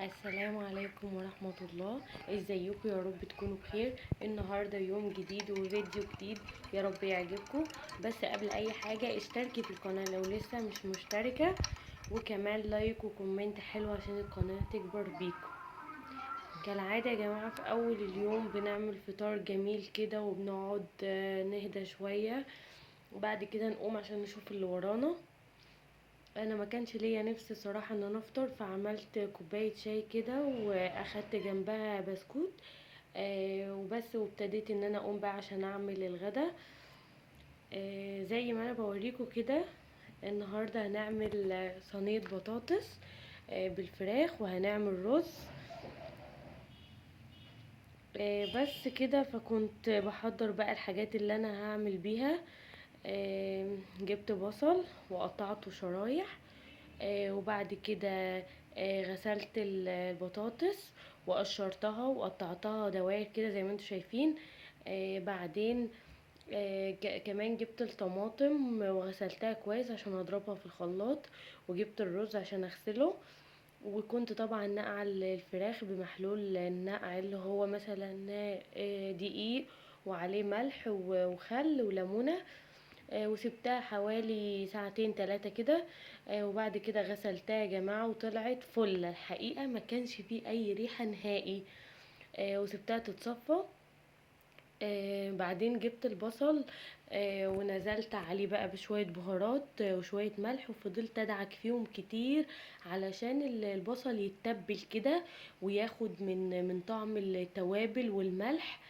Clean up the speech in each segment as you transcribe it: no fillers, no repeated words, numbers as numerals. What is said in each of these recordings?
السلام عليكم ورحمة الله. ازيكم؟ يا رب تكونوا بخير. النهاردة يوم جديد وفيديو جديد، يا رب يعجبكم. بس قبل اي حاجة اشتركي في القناة لو لسه مش مشتركة، وكمان like و comment حلو عشان القناة تكبر بيكم. كالعادة يا جماعة في اول اليوم بنعمل فطار جميل كده وبنقعد نهدى شوية، وبعد كده نقوم عشان نشوف اللي ورانا. انا ما كانش ليا نفس صراحة ان انا افطر، فعملت كوباية شاي كده واخدت جنبها بسكوت، وبس. وابتديت ان انا اقوم بقى عشان اعمل الغدا. زي ما انا بوريكم كده، النهاردة هنعمل صينية بطاطس بالفراخ، وهنعمل رز، بس كده. فكنت بحضر بقى الحاجات اللي انا هعمل بيها. جبت بصل وقطعته شرايح، وبعد كده غسلت البطاطس وقشرتها وقطعتها دوائر كده زي ما انتم شايفين. بعدين كمان جبت الطماطم وغسلتها كويس عشان اضربها في الخلاط، وجبت الرز عشان اغسله. وكنت طبعا نقع الفراخ بمحلول النقع اللي هو مثلا دقيق وعليه ملح وخل وليمونه، وسبتها حوالي ساعتين تلاتة كده. وبعد كده غسلتها يا جماعة وطلعت فلة. الحقيقة ما كانش فيه اي ريحة نهائي، وسبتها تتصفى. بعدين جبت البصل، ونزلت عليه بقى بشوية بهارات، وشوية ملح، وفضلت ادعك فيهم كتير علشان البصل يتبل كده وياخد من طعم التوابل والملح.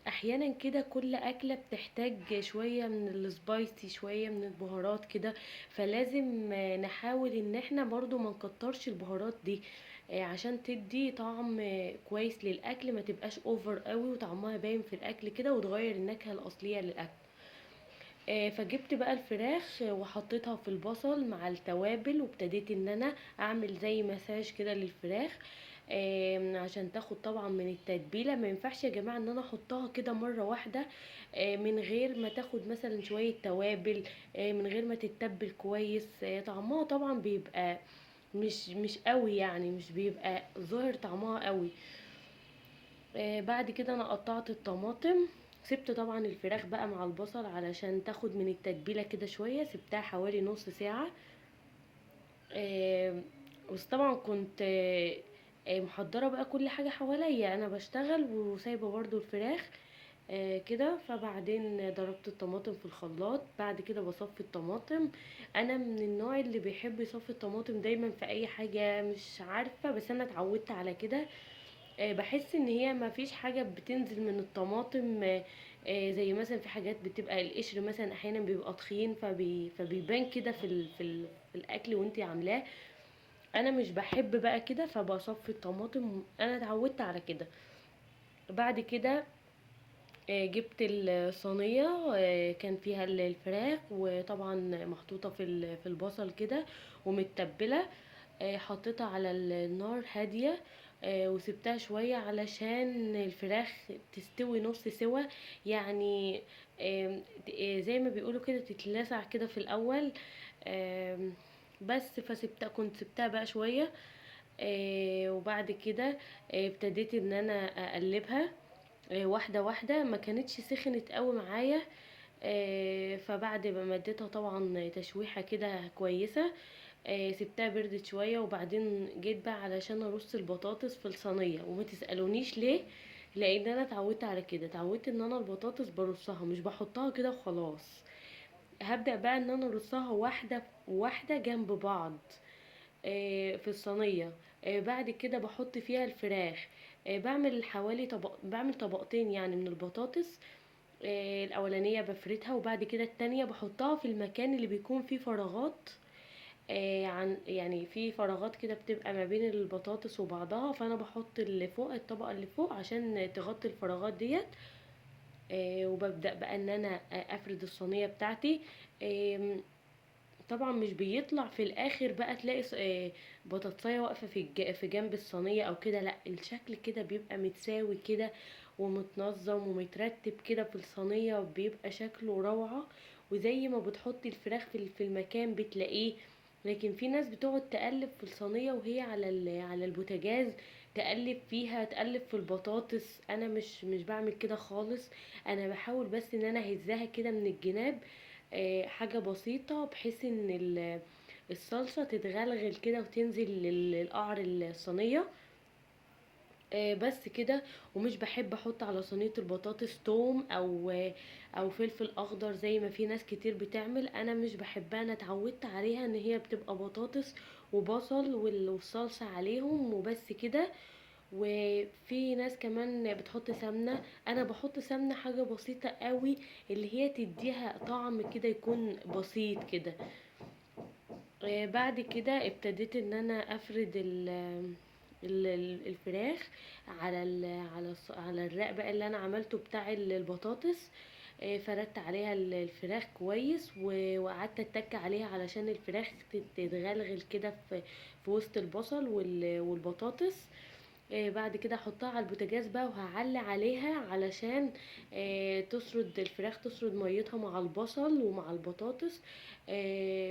احيانا كده كل اكلة بتحتاج شوية من السبايسي، شوية من البهارات كده، فلازم نحاول ان احنا برضو ما نكترش البهارات دي، عشان تدي طعم كويس للاكل، ما تبقاش over قوي وطعمها باين في الاكل كده وتغير النكهة الاصلية للاكل. فجبت بقى الفراخ وحطيتها في البصل مع التوابل، وابتديت ان انا اعمل زي مساج كده للفراخ، عشان تاخد طبعا من التتبيله. ما ينفعش يا جماعه ان انا احطها كده مره واحده، من غير ما تاخد مثلا شويه توابل، من غير ما تتبل كويس. طعمها طبعا بيبقى مش قوي، يعني مش بيبقى ظاهر طعمها قوي. بعد كده انا قطعت الطماطم، سبت طبعا الفراخ بقى مع البصل علشان تاخد من التتبيله كده شويه، سبتها حوالي نص ساعه. بس طبعا كنت محضره بقى كل حاجه حواليا، انا بشتغل وسايبه برضو الفراخ، كده. فبعدين ضربت الطماطم في الخلاط، بعد كده بصفي الطماطم. انا من النوع اللي بيحب يصفي الطماطم دايما في اي حاجه، مش عارفه بس انا اتعودت على كده. بحس ان هي ما فيش حاجه بتنزل من الطماطم، زي مثلا في حاجات بتبقى القشر مثلا احيانا بيبقى تخين، فبيبان كده في الاكل وانتي عاملاه. انا مش بحب بقى كده، فبصفي الطماطم، انا اتعودت على كده. بعد كده، جبت الصينيه، كان فيها الفراخ وطبعا محطوطه في البصل كده ومتبله، حطيتها على النار هاديه، وسبتها شويه علشان الفراخ تستوي نص سوا، زي ما بيقولوا كده تتلسع كده في الاول، بس. كنت سبتها بقى شويه، وبعد كده، ابتديت ان انا اقلبها، واحده واحده، ما كانتش سخنت قوي معايا، فبعد ما مديتها طبعا تشويحه كده كويسه، سبتها بردت شويه، وبعدين جيت بقى علشان ارص البطاطس في الصينيه. وما تسالونيش ليه، لان انا اتعودت على كده، اتعودت ان انا البطاطس برصها مش بحطها كده وخلاص. هبدا بقى ان انا ارصها واحده واحده جنب بعض، في الصينيه. بعد كده بحط فيها الفراخ، بعمل حوالي طبق، بعمل طبقتين يعني من البطاطس، الاولانيه بفردها، وبعد كده التانية بحطها في المكان اللي بيكون فيه فراغات، عن يعني في فراغات كده بتبقى ما بين البطاطس وبعضها، فانا بحط اللي فوق الطبقه اللي فوق عشان تغطي الفراغات ديت. وببدا بقى ان انا افرد الصينيه بتاعتي. طبعا مش بيطلع في الاخر بقى تلاقي بطاطسايه واقفه في جنب الصينيه او كده، لا الشكل كده بيبقى متساوي كده ومتنظم ومترتب كده في الصينيه، بيبقى شكله روعه. وزي ما بتحطي الفراخ في المكان بتلاقيه لكن في ناس بتقعد تقلب في الصينية وهي على البوتاجاز، تقلب فيها، تقلب في البطاطس. انا مش بعمل كده خالص، انا بحاول بس ان انا اهزها كده من الجناب، حاجة بسيطة، بحيث ان الصلصة تتغلغل كده وتنزل للقعر الصينية. بس كده. ومش بحب احط على صينية البطاطس توم او فلفل اخضر زي ما في ناس كتير بتعمل، انا مش بحبها. انا اتعودت عليها ان هي بتبقى بطاطس وبصل والصلصة عليهم وبس كده. وفي ناس كمان بتحط سمنة، انا بحط سمنة حاجة بسيطة قوي اللي هي تديها طعم كده يكون بسيط كده. بعد كده ابتديت ان انا افرد الفراخ على الرق بقى اللي انا عملته بتاع البطاطس. فردت عليها الفراخ كويس، وقعدت اتك عليها علشان الفراخ تتغلغل كده في وسط البصل والبطاطس. بعد كده احطها على البوتاجاز بقى، وهعلي عليها علشان تسرد الفراخ، تسرد ميتها مع البصل ومع البطاطس.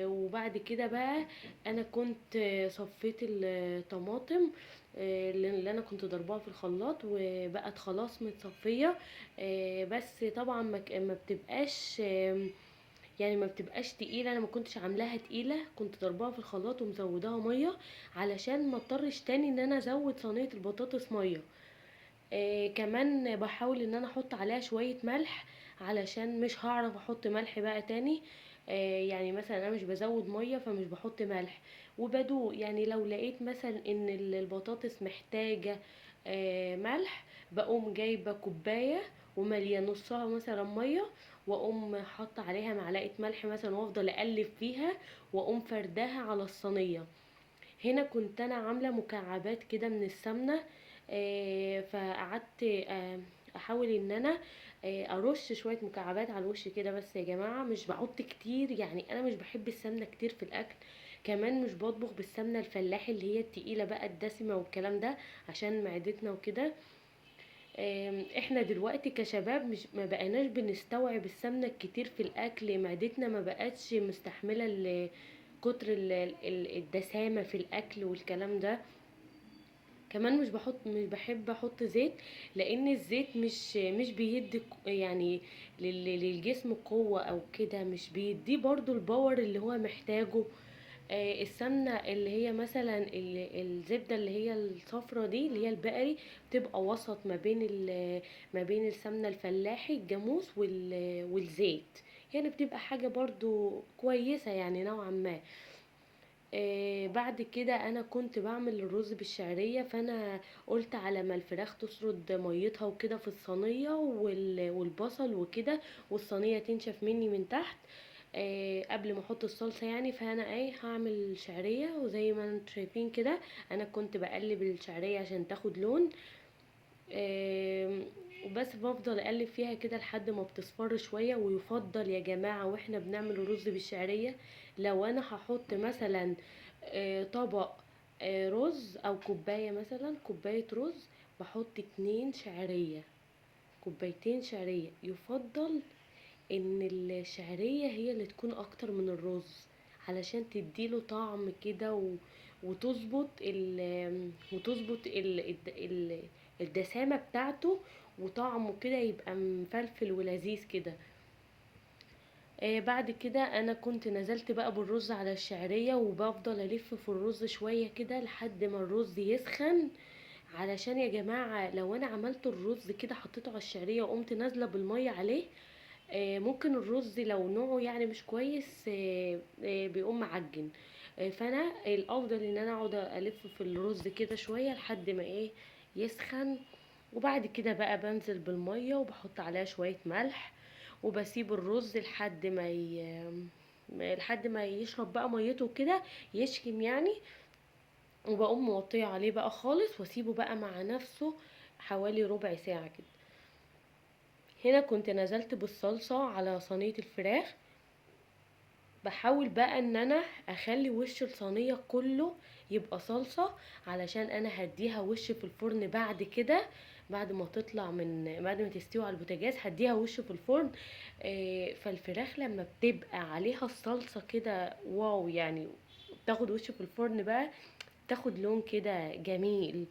وبعد كده بقى انا كنت صفيت الطماطم، اللي انا كنت ضرباها في الخلاط، وبقت خلاص متصفية. بس طبعا ما بتبقاش، يعني ما بتبقاش تقيلة، انا ما كنتش عاملاها تقيلة، كنت ضرباها في الخلاط ومزوداها مية علشان ما اضطرش تاني ان انا ازود صينية البطاطس مية. كمان بحاول ان انا احط عليها شوية ملح علشان مش هعرف احط ملح بقى تاني. يعني مثلا انا مش بزود مية فمش بحط ملح، وبدوق. لو لقيت مثلا ان البطاطس محتاجة، ملح، بقوم جايبة كوباية ومالية نصها مثلا مية، واقوم حاطة عليها معلقة ملح مثلا، وافضل اقلب فيها واقوم فرداها على الصينية. هنا كنت انا عاملة مكعبات كده من السمنة، فقعدت، احاول ان انا، ارش شوية مكعبات على الوش كده بس يا جماعة، مش بحط كتير، انا مش بحب السمنة كتير في الاكل. كمان مش بطبخ بالسمنة الفلاحي اللي هي التقيلة بقى الدسمة والكلام ده عشان معدتنا وكده. احنا دلوقتي كشباب ما بقيناش بنستوعب السمنة الكتير في الاكل، معدتنا ما بقتش مستحملة كتر الدسامة في الاكل والكلام ده. كمان مش بحب احط زيت، لان الزيت مش بيدي للجسم قوة او كده، مش بيديه برضو الباور اللي هو محتاجه. السمنة اللي هي مثلا الزبدة اللي هي الصفرة دي اللي هي البقري، بتبقى وسط ما بين السمنة الفلاحي الجاموس والزيت، بتبقى حاجة برضو كويسة نوعا ما. بعد كده انا كنت بعمل الرز بالشعرية، فانا قلت على ما الفراخ تسرد ميتها وكده في الصينية والبصل وكده، والصينية تنشف مني من تحت، قبل ما احط الصلصة فانا هعمل شعرية. وزي ما انتم شايفين كده انا كنت بقلب الشعرية عشان تاخد لون، وبس بفضل اقلب فيها كده لحد ما بتصفر شوية. ويفضل يا جماعة واحنا بنعمل الرز بالشعرية، لو انا هحط مثلا، طبق، رز او كوباية مثلا، كوباية رز، بحط 2 شعرية، كوبايتين شعرية. يفضل ان الشعرية هي اللي تكون اكتر من الرز علشان تديله طعم كده وتظبط الدسامة بتاعته وطعمه كده يبقى مفلفل ولذيذ كده. بعد كده انا كنت نزلت بقى بالرز على الشعرية، وبفضل الف في الرز شوية كده لحد ما الرز يسخن، علشان يا جماعة لو انا عملت الرز كده حطيته على الشعرية وقمت نازلة بالمية عليه، ممكن الرز لو نوعه مش كويس، بيقوم معجن. فانا الافضل ان انا اقعد الف في الرز كده شوية لحد ما يسخن. وبعد كده بقى بنزل بالمية وبحط عليها شوية ملح، وبسيب الرز لحد ما يشرب بقى ميته كده، يشكم يعني، وبقوم موطيه عليه بقى خالص، واسيبه بقى مع نفسه حوالي ربع ساعة كده. هنا كنت نزلت بالصلصة على صينية الفراخ، بحاول بقى ان انا اخلي وش الصينية كله يبقى صلصة، علشان انا هديها وش في الفرن بعد كده، بعد ما تطلع من، بعد ما تستوي على البوتاجاز هديها وش في الفرن. فالفراخ لما بتبقى عليها الصلصة كده واو، بتاخد وش في الفرن بقى، تاخد لون كده جميل.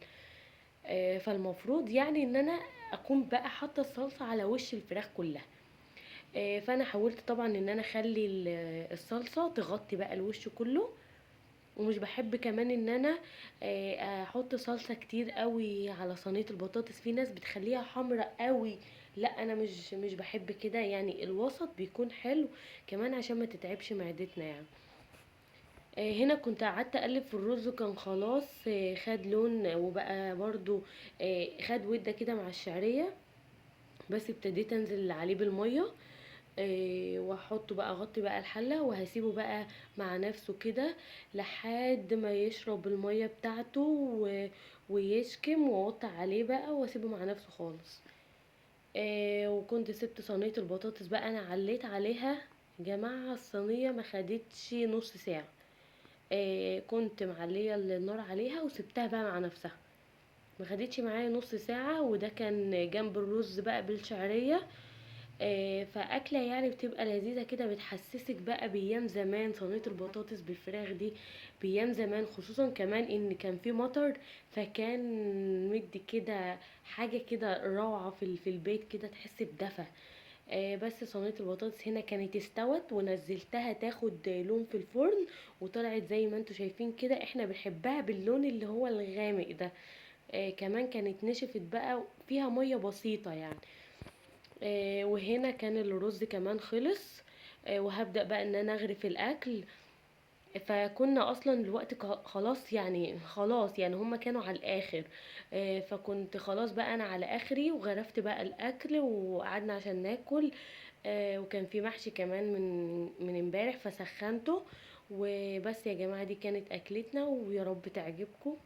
فالمفروض يعني ان انا اكون بقى حاطه الصلصه على وش الفراخ كلها. فانا حاولت طبعا ان انا اخلي الصلصه تغطي بقى الوش كله. ومش بحب كمان ان انا احط صلصه كتير قوي على صينية البطاطس، في ناس بتخليها حمراء قوي، لا انا مش بحب كده، يعني الوسط بيكون حلو كمان عشان ما تتعبش معدتنا يعني. هنا كنت قعدت اقلب في الرز، كان خلاص خد لون وبقى برضو خد وده كده مع الشعرية، بس ابتديت انزل عليه بالمية، واحطه بقى، اغطي بقى الحلة وهسيبه بقى مع نفسه كده لحد ما يشرب المية بتاعته ويشكم، واوطي عليه بقى واسيبه مع نفسه خالص. وكنت سبت صينية البطاطس بقى، انا عليت عليها يا جماعة الصينية ما خدتش نص ساعة، كنت معليه النار عليها وسبتها بقى مع نفسها، ما خدتش معايا نص ساعة، وده كان جنب الرز بقى بالشعريه. فاكله يعني بتبقى لذيذة كده، بتحسسك بقى بايام زمان، صينية البطاطس بالفراخ دي بايام زمان، خصوصا كمان ان كان في مطر، فكان مدي كده حاجة كده روعه في البيت كده، تحس بدفى. بس صينية البطاطس هنا كانت استوت ونزلتها تاخد لون في الفرن، وطلعت زي ما انتوا شايفين كده، احنا بنحبها باللون اللي هو الغامق ده. كمان كانت نشفت بقى فيها مية بسيطة يعني. وهنا كان الرز كمان خلص، وهبدأ بقى ان انا اغرف الاكل. فكنا اصلا الوقت خلاص يعني، خلاص يعني هما كانوا على الاخر، فكنت خلاص بقى انا على اخري، وغرفت بقى الاكل وقعدنا عشان ناكل. وكان في محشي كمان من امبارح فسخنته. وبس يا جماعة دي كانت اكلتنا، ويا رب تعجبكم.